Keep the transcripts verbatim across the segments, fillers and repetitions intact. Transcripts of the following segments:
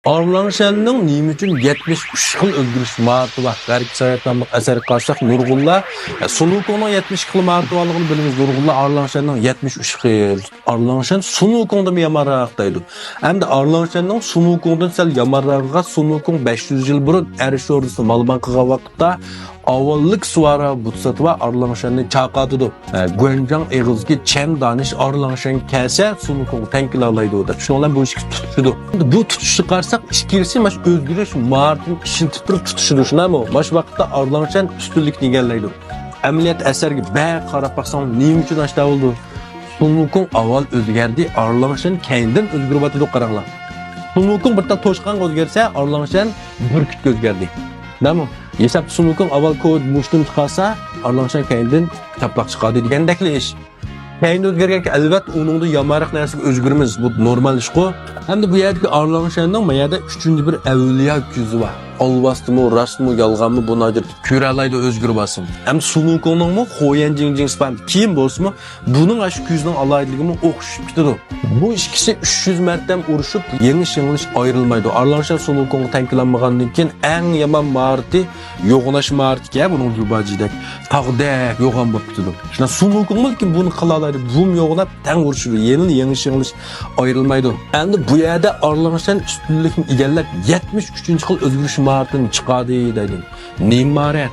ئارلاڭشەننىڭ نېمە ئۈچۈن يەتمىش ئۈچ خىل ئۆزگىرىش ماھارىتى بار؟ غەربىي ساياھەت ناملىق ئەسەرگە قارىساق، نۇرغۇنلار، ئە، سۇنۇكۇڭنىڭ يەتمىش ئىككى خىل ماھارىتى بارلىقىنى بىلىمىز. نۇرغۇنلار ئارلاڭشەننىڭ يەتمىش ئۈچ خىل، ئارلاڭشەن سۇنۇكۇڭدىنمۇ يامانراق دەيدۇ. ئەمدى ئارلاڭشەننىڭ سۇنۇكۇڭدىن سەل يامانراقىغا سۇنۇكۇڭ بەش يۈز يىل بۇرۇن ئەرش ئوردىسىنى مالىمان قىلغان ۋاقىتتا ئاۋۋاللىق سۇۋارا بۇتساتىۋا ئارلاڭشەننى چاقاتىدۇ. ئە، گۇەنجاڭ ئېغىزىدىكى چەن دانىش ئارلاڭشەن كەلسە، سۇنۇكۇڭ تەڭ كېلەلەيدۇ دەپ. شۇنىڭ بىلەن بۇ ئىككىسى تۇتۇشىدۇ. بۇ تۇتۇشنى قارىساق، ئىككىلىسى ماش ئۆزگىرىش ماھارىتىنى ئىشلىتىپ تۇرۇپ تۇتۇشىدۇ، شۇنداقمۇ؟ ماش ۋاقىتتا ئارلاڭشەن ئۈستۈنلۈكنى ئىگىلەيدۇ. ئەمەلىيەتتە ئەسەرگە بەك قاراپ باقساڭ، نېمە ئۈچۈن ئاشتا بولدى؟ سۇنۇكۇڭ ئاۋۋال ئۆزگەردى، ئارلاڭشەن كەينىدىن ئۆزگىرىۋاتىدۇ، قاراڭلار. سۇنۇكۇڭ بىر تال توشقانغا ئۆزگەرسە، ئارلاڭشەن بۈركۈتكە ئۆزگەردى. نەمۇ؟ ھېسابتا سۇنۇكۇڭ ئاۋۋال كوۋىد مۇشتىنى چىقارسا، ئارلاڭشەن كەينىدىن چاپلاق چىقاردى دېگەندەكلا ئىش. كەينى ئۆزگەرگەنكى، ئەلۋەتتە، ئۇنىڭدا يامانراق نەرسىگە ئۆزگىرىمىز. بۇ نورمال ئىشقۇ. ئەمدى بۇ يەردىكى ئارلاڭشەننىڭ ما يەردە ئۈچىنچى بىر ئەۋلىيا كۆزى بار. ئالۋاستىمۇ، راستمۇ، يالغانمۇ، بۇنى ئاجرىتىپ كۆرەلەيدۇ، ئۆزگىرىۋالسىمۇ. ئەمدى سۇنۇكۇڭنىڭمۇ خويەن جىڭجىڭسى بار. كىم بولسىمۇ، بۇنىڭ ئاشۇ كۆزىنىڭ ئالاھىدىلىكىمۇ ئوخشىشىپ كېتىدۇ. بۇ ئىككىسى ئۈچ يۈز مەرتەم ئۇرۇشۇپ، يېڭىش-يېڭىلىش ئايرىلمايدۇ. ئارلاڭشەن سۇنۇكۇڭغا تەڭ كېلەلمىگەندىن كېيىن ئەڭ يامان ماھارىتى يوغىناش ماھارىتىكەن، بۇنىڭ جۇباجىدەك تاغدەك يوغان بولۇپ كېتىدۇ. شۇنداق سۇنۇكۇڭمۇ لېكىن بۇنى قىلالايدۇ. بۇمۇ يوغىناپ تەڭ ئۇرۇشىدۇ. يەنە يېڭىش-يېڭىلىش ئايرىلمايدۇ. ئەمدى بۇ يەردە ئارلاڭشەن ئۈستۈنلۈكنى ئىگىلەپ، يەتمىش ئۈچىنچى خىل ئۆزگىرىش ماھارىتىنى چىقاردى دەيدۇ. نېمە ماھارەت؟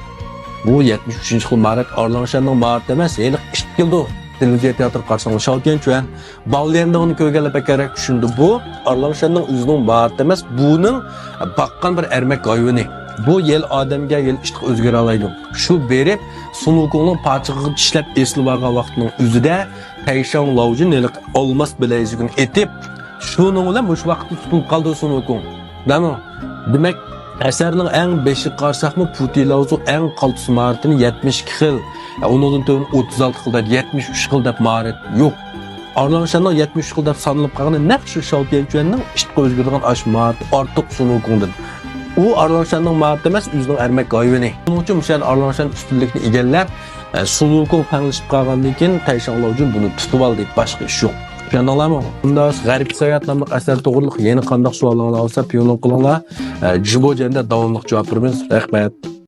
بۇ يەتمىش ئۈچىنچى خىل ماھارەت ئارلاڭشەننىڭ ماھارىتى ئەمەس، ھېلىقى ئىت كېلىدۇ. تېلېۋىزىيە تىياتىرى قارىساڭلار، شاۋتيەن چۈەن، باۋليەندىڭنى كۆرگەنلەر بەكرەك چۈشىنىدۇ. بۇ ئارلاڭشەننىڭ ئۆزىنىڭ ماھارىتى ئەمەس، بۇنىڭ باققان بىر ئەرمەك ھايۋىنى. بۇ يەل ئادەمگە، يەل ئىتقا ئۆزگىرەلەيدۇ. شۇ بېرىپ سۇنۇكۇڭنىڭ پاچىقىغا چىشلەپ ئېسىلىۋالغان ۋاقتىنىڭ ئۆزىدە تەيشاڭ لاۋجىن ھېلىقى ئالماس بىلەيزۈكىنى ئېتىپ، شۇنىڭ بىلەن مۇشۇ ۋاقىتتا تۇتۇلۇپ قالدى سۇنۇكۇڭ. دەمۇ؟ دېمەك، ئەسەرنىڭ ئەڭ بېشىغا قارىساقمۇ، پۇتى لاۋزۇ ئەڭ قالتىس ماھارىتىنى يەتمىش ئىككى خىل، ئۇنىڭدىن تۆۋەن ئوتتۇز ئالتە خىل دەپ، يەتمىش ئۈچ خىل دەپ ماھارەت يوق. ئارلاڭشەننىڭ يەتمىش ئۈچ خىل دەپ سانىلىپ قالغىنى نەق شۇ شاۋتيەن چۈەننىڭ ئىتقا ئۆزگىرىدىغان ئاش ماھارىتى ئارتۇق سۇنۇكۇڭدىن. ئۇ ئارلاڭشەننىڭ ماھارىتى ئەمەس، ئۆزىنىڭ ئەرمەك ھايۋىنى. شۇنىڭ ئۈچۈن مۇشۇ يەردە ئارلاڭشەن ئۈستۈنلۈكنى ئىگىلەپ، ئە، سۇنۇكۇڭ پەڭلىشىپ قالغاندىن كېيىن تەيشاڭ لاۋجۈن بۇنى تۇتۇۋالدى، باشقا ئىش يوق. چۈشەندىڭلارمۇ؟ ئۇنداق غەربىي ساياھەت ناملىق ئەسەر توغرىلىق يەنە قانداق سوئالىڭلار بولسا، پىيونلۇق قىلىڭلار. ئە، جىبو جەندە داۋاملىق جاۋاب بېرىمىز. رەھمەت.